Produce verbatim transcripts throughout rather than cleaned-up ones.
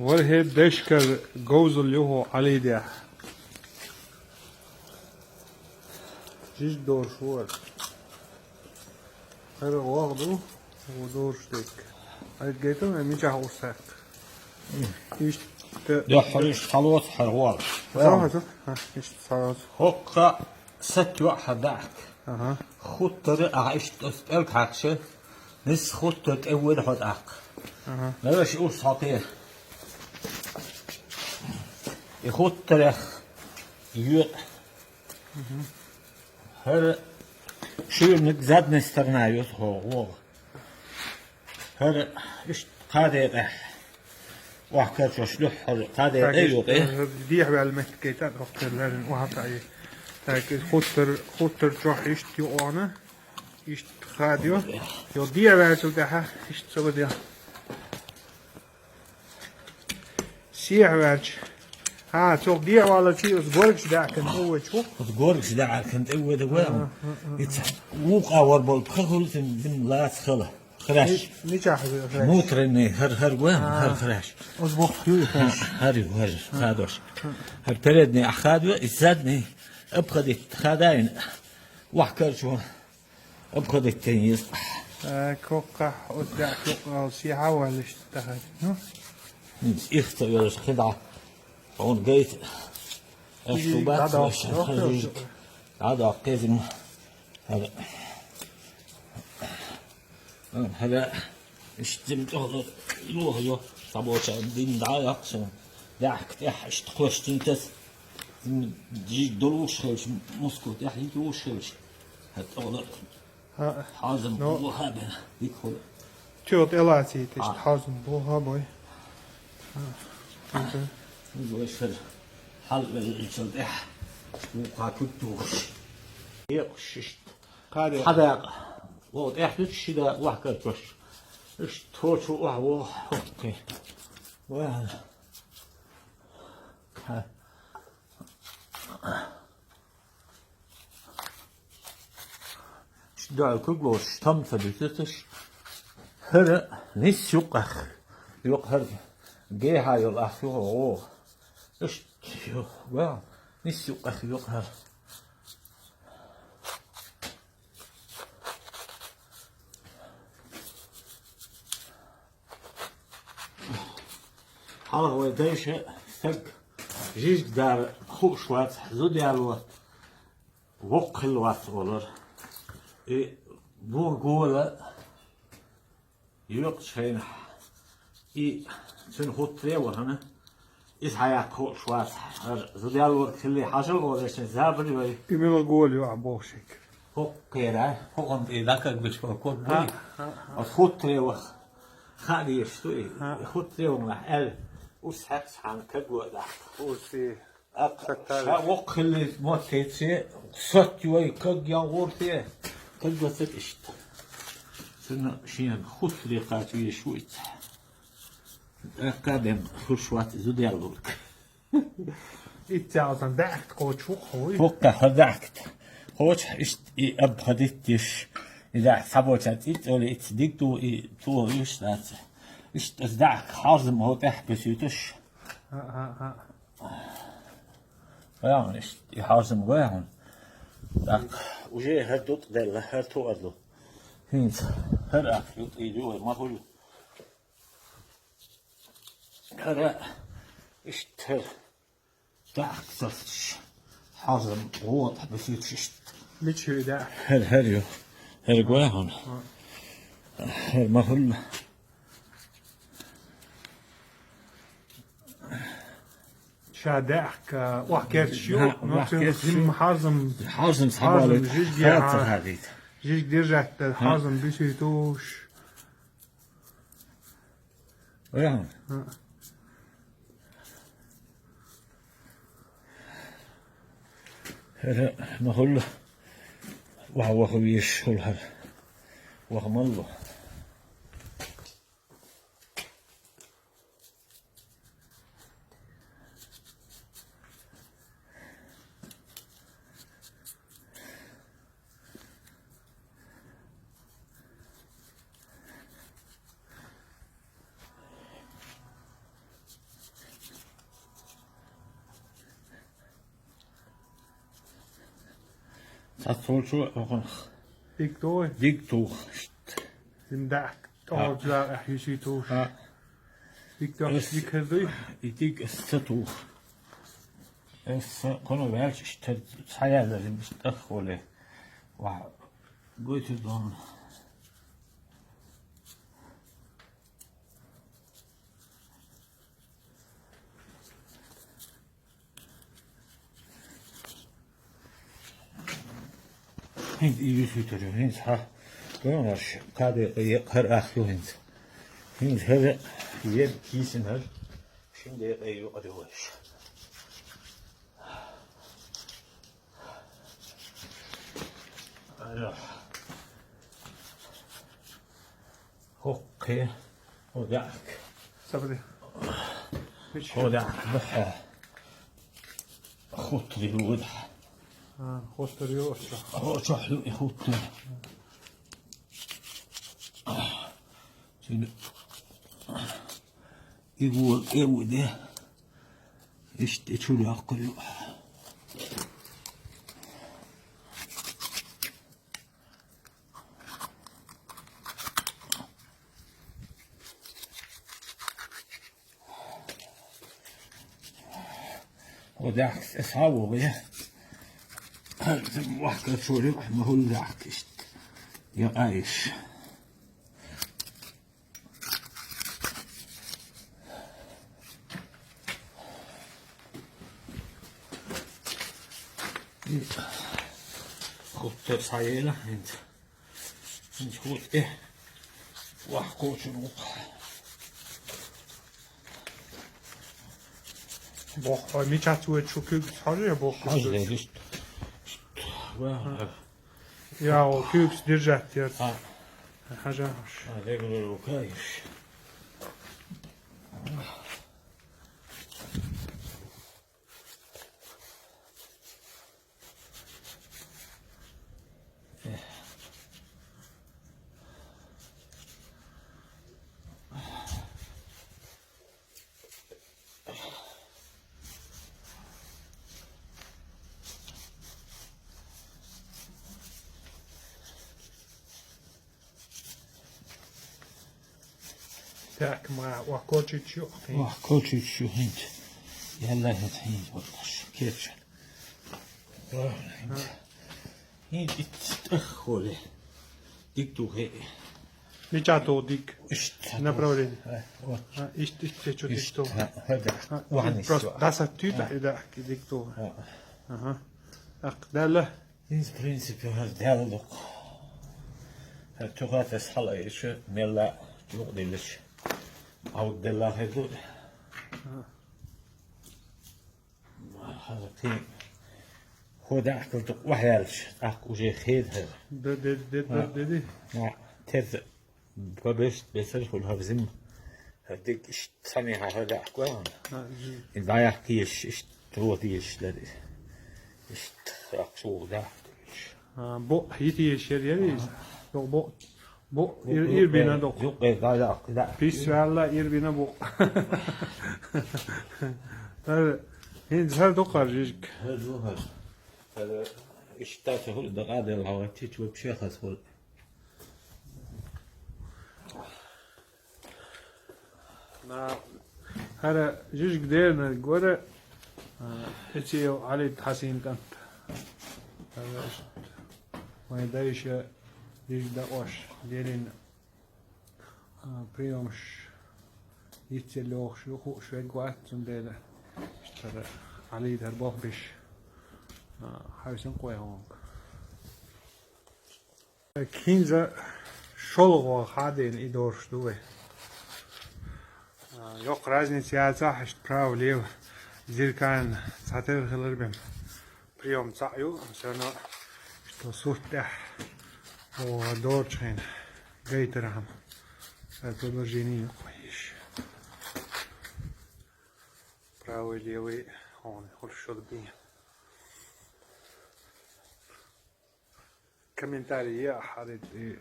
ВорхӀе дешкара говзал ю хӀокху Ӏалийдехь. Жижиг дораш вара. ХӀара гӀогӀ ду, хӀун дораш дерг. Хьайга гайтал, ай мичахь ур саккха. Иштта. Дуьххьара иштта схьалоцу хӀара гӀогӀ. Ха, иштта схьалоцу. ХӀокху сатто хьан даьхк. Аха. Хуттар ахь иштта оцу пӀелг хьаькхча, нисса хуттар тӀе вуьйр хьо тӀаккха. Аха. Лараш уьш хьо кхе. И хуттарех йоькъу. Мгм. ХӀара шуьйраниг задни сторона ю хӀокху гӀогӀ. ХӀара иштта кхаа декъехь. Охьа карчош дуьххьара кхаа декъе ю кхе. Дехьаваьлла меттиг гайтар, хӀокху тера ларин охьа кхаъ. Так, иза хуттар, хуттар чохь иштта ю оха. Иштта хадайо. Йо, дехьаваьллачул тӀаьхьа иштта ца бадо. Сехьаваьлча. ХӀа, цо дехьаваларчий оцу горгаш даьӀахкана тӀе вуьйчу. Оцу горгаш даьӀахкана тӀе вуьйда вай. Ица вукху агӀор болу пха хуьлу цуьнан дина лаца хала. Хрящ. Ми-, мичахь хаза хрящ? Внутренний, хӀара, хӀара гой, хӀара хрящ. Оцу боху хьуьй хрящ. ХӀара ю, хӀара, хадош. ХӀара передний ахь хадайо, и задний обходить хадайна. Охьа карчо. Обходить тайна еза. Э, коккхахь, оцу даьӀахка юккъехула сехьа а ваьлла иштта тахана. Ну? Хьинца ирх ца оьлуш кхидӀа. Хьуна гайта. Аш шу бац, дӀадоккху, аш хаза жижиг. ДӀадоккху, кхезим. ХӀара. ХӀара. Иштта зим тӀехула лохайо. Цхьаболчара дина дӀа а йоккху суна. ДаьӀахка тӀехь иштта кхоьссина таса. Зим жижиг долуш хилча, мускул тӀехь йитуш хилча. ХӀара тӀехула. ХӀа. Хьозам, ну, бохабина, дика хуьлу. Чо тӀелацийта иштта хьозам бохабой. ХӀа. Иза вай шара хьалавеллачул тӀаьхьа вукху куьг тухуш. Декъаш иштта. Кхаа декъа. Цхьа дакъа. ВогӀу тӀехь дуьтуш ши дакъа охьа карчош. Иштта тхочу охьа вогӀу хӀокху. Вай хьан. Кхаа. Ши дакъа куьг лоцуш, там ца буьсуьйтуш, хӀара нисса юккъех, юккъе хӀара гехьа йолу ахь ю хӀо гӀо. Иштта ю, ва, нисса юккъех юккъе хӀара. Хьалха вай дайша стаг жижиг дара хууш вац, зуда яло, воккха хилла вац олура. И буха гола йоькъучу хенахь, и цуьнан хӀуттаре а вахана, иза хьаяккха хууш вац, хӀара зуда ялорг хилли хьажал олуш, шайн забаре вай. И мила гола ю ахь боху шега? ХӀокху кхера, хӀокхунна тӀе дӀакагбича ког бу и. А, а, а. Оцу хӀуттаре ваха хаа дезаш ду и. А. ХӀуттаре вахана аьлла, урс хьаькхча хьан кагло а даккха. Урсе. ТӀаккха ша воккха хилла мотт хеташе, сотта йой, каг ян гӀур те, каг вацара иштта. Цуьнан шена хӀуттаре кхача везаш ву иза. ТӀаккха а бен хуьлуш вац иза зуда ялорг. Иццехь сан даьхкат кхочуш ву-кх хьуй? ХӀоккхахь хӀара даьхкат. Кхочуш иштта и абба хадитташ, и даьхкат схьабоча цӀе цӀоле ицца диг ду, и тухуш дац. Иштта аса даьхкат хьарзам хӀо тӀехь бесуьйтуш. ХӀаъ, хӀаъ, хӀаъ. Гой хьуна иштта, и хьарзам гой хьуна. ТӀаккха уже хӀара дутӀа делла, хӀара туар ду. ХӀинца хӀара ах ю, и ю вай ма хуьлу. ХӀара иштта хӀара дахка сацаш, хьарзам гӀотӀа бисуьйтуш иштта. Мича ю и дахка? ХӀара, хӀара ю. ХӀара гой хьуна. ХӀара ма хуьлу. Ша дахка охьакерчаш ю, но цуьнан зимма хьарзам, хьарзам схьабалийта, хьарзам жижиг держать дан, хьарзам бисуьйтуш. Вай хьуна. ХӀара ма хуьлу, ваха, ваха везаш хуьлу хӀара. Ваха ма ло. Цхьацца волчо а ваханах. Диг дой? Диг тух. Зим дахьа. ТӀоьрза а хьисий туш. А. Диг дохьа Эс диг хир дуй? И диг эс ца тух. Эс кхуна ваьлча иштта цхьаяллар зим иштта тӀах воле. Ва гойту дон. ХӀинца и юсуьйтар ю, хӀинца хьа. Донаш, кхаа декъе екъ хӀара ах ю хӀинца. ХӀинца хӀара еб кийсина хӀара. Шин декъе юкъара ю вайша. Ара. ХӀокхе. Хьо даьхк. Сабри. Мича? Хьо даьхк бахьа. Хуттари югадахь. А, хуттари ю оцу. Хьо чохь ю и хуттари. Сина. И гур, и ву де. Иштта и чур яккхар ю. Хьо даьхк, аса хьа вогӀе. Вахка чур ю, ма хӀул даьхк иштта. Я айш. Хуттар схьаела хӀинца. ХӀинца хӀуттӀе. Вахкочун ву. Боххой, мичац вуй шу куьг хьожа я боххой? Хьожа, иштта. Ва. Я, о, куьгс держать яр. А. Хьажа. А, регулировка иш. Так, ма вахкочуьйтуш ю хӀинца. Вахкочуьйтуш ю хӀинца. Ялла хӀинца хӀинца вахкаш. Кеча. Ва, хӀинца. ХӀинца итт тӀах хьоле. Диг ду хе. Мича то диг? Иштта. Направление. Э, вот. А, иштта, иштта, чу диг то. Иштта, хьо да. А, вахнис просто ва. Дасат тюта, а, и да, диг то. А. Ага. Так, далее. Из, в принципе, хӀара даьлла дукха. ХӀара туьха тесна хьала иша мелла юкъ диллаш. Ӏовдалла хир ду. ХӀара кхин хӀо даьхкал дукха охьаяллаш, тӀаккха уже хеда хӀара. Да, да, да, да, да, да. Ма, терза Ба беш бесар хул хӀара зим. ХӀара диг иштта цхьаннен хьан хӀара даьхк ваьгӀна. А, жи. И дӀаяхка езаш, иштта тӀо дезаш лер. Иштта хьакха сугӀа даьхк. А, бо, хӀита езаш яр яр иза? Ага. Докъ бо, бо, ир, ир бина докъ. Юкъе дӀаяхка даьхк. Пис ваьлла ир бина бо. ХӀара, хӀинца хӀара дукха хӀара жижиг. ХӀара ду хӀара. ХӀара иштта цу хӀуъ дакъа делла хьо, чич вообще хас хул. На, хӀара жижиг дернарг вара, а, Эцел Ӏалид Хьасин кӀант. ХӀара вайн дайша жижиг дакъош делина, а, приёмаш йицъян лохуш ю, хууш верг вац, цундела иштта хӀара Ӏалид хӀара болх беш, а, хьаьвсина кхойхьонга. ХӀинца шолгӀа хьадена и дораш ду вай. А, йоккха разница яцахь, иштта право-лево зеркально цхьатерра хилар бен. Приём цхьаъ ю, всё равно иштта сурт тӀехь, о, дорчхьина гайтархьама. Ай, продолжение юкъа ма еш. Правый, левый, хьуна хӀуш шура бен. Комментарий е а хьарит и.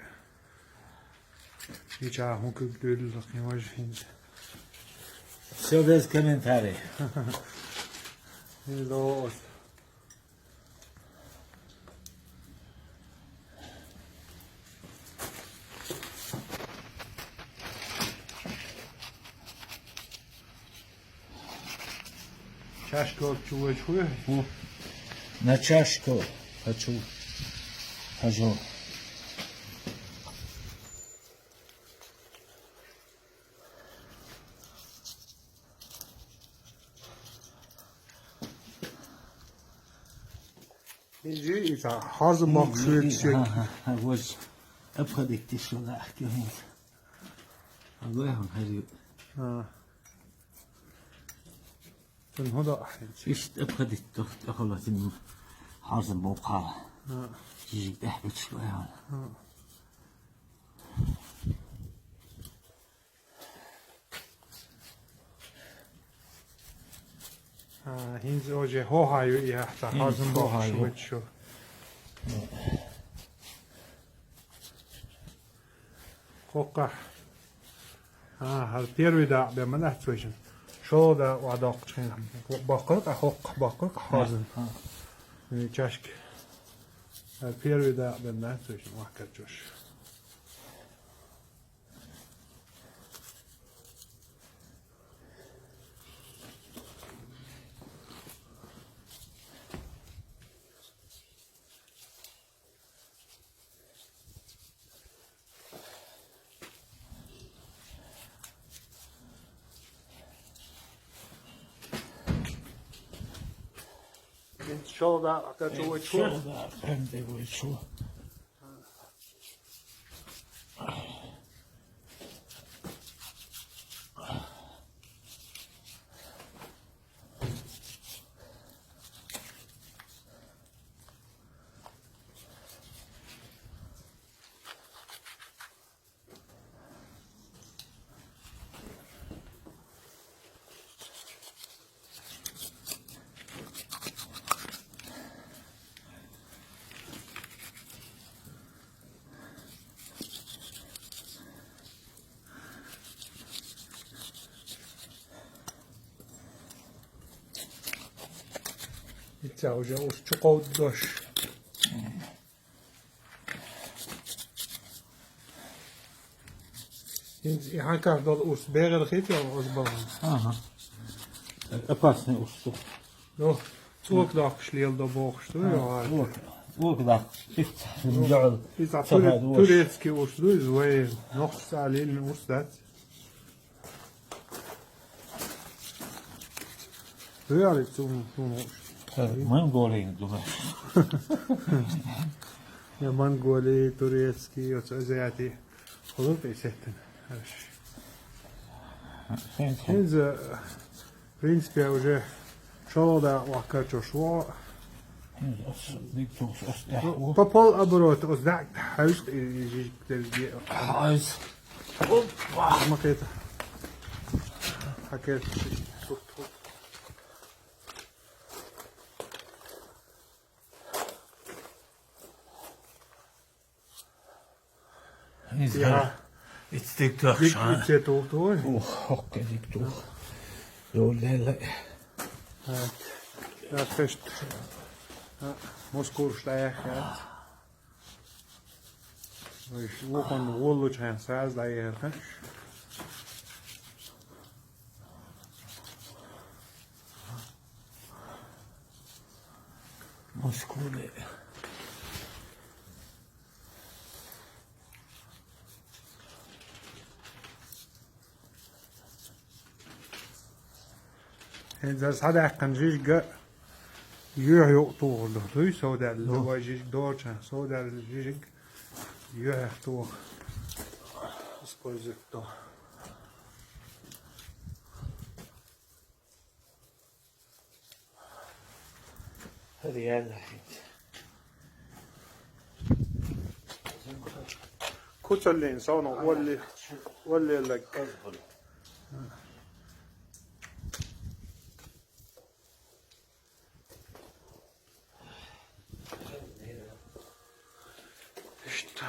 Ича хӀун куьг дуьллу кхин важа хӀинца. Всё без комментарий. Лоос. Чашка чу вай чу. Во. На чашку хочу. Хожу. Инжи иса хазмак швед швед. Ха, ха, ха, воз. Обходить шо да ахкин. Аллахум харю. Ха. Тун хода ахинчи. Ишт обходить тохт ахалатин хазмак бокал. Ха. Жижиг дахбич шо я. Ха. А, хинз уже хохаю я, та хазмак бокал швед шо. Хохка. А, хал первый да бе мана цойшин. Шо да ва докчхин. Бокал а хохка, бокал а хазмак. Ха. Э, чашки. Хал первый да бе мана цойшин ва качош. Шо да, ака чу вай чу. Шо да, пенде вай чу. Ица уже ус чукъов дош. Инз и хьанках дол ус бегӀар хитя ус балан. Ага. Опасный ус ту. Ну, цок дахш лел до бохш ту, А, я. Цок. Цок дах. Ифт. Ну, Джоал. Из а Цахад туре-, уш. Турецкий ус ту, из вай. Нохс а лел ус дац. Реали цун, цун. Э, Монголия, думаю. Я Монголия, турецкий, вот азиаты. Холоп и сеттен. Хорошо. Сен, сен. Хинза, в принципе, уже шолода вакар чошво. Ос, дик тос, ос, э, Ну, о. По пол оборота, ос, да, хаус, и, и, и, и, Хайз. Опа. Макета. Хакет. Изгар. Я. Ицтик тохша. Ицтик тохша. Ух, хокке дик тох. Золдела. Так. Я фешт. А, Москур штаях, я. Ой, вухан воллучхан саз да яха. Москур. Хин зас хадаккан жижга юх юх тугъур дуй, содал, Ну. Луга жиж дорча, содал жижиг юх тугъур. Использовать то. Реально. Куцаллин соно уолли, уолли лаг. Ишта.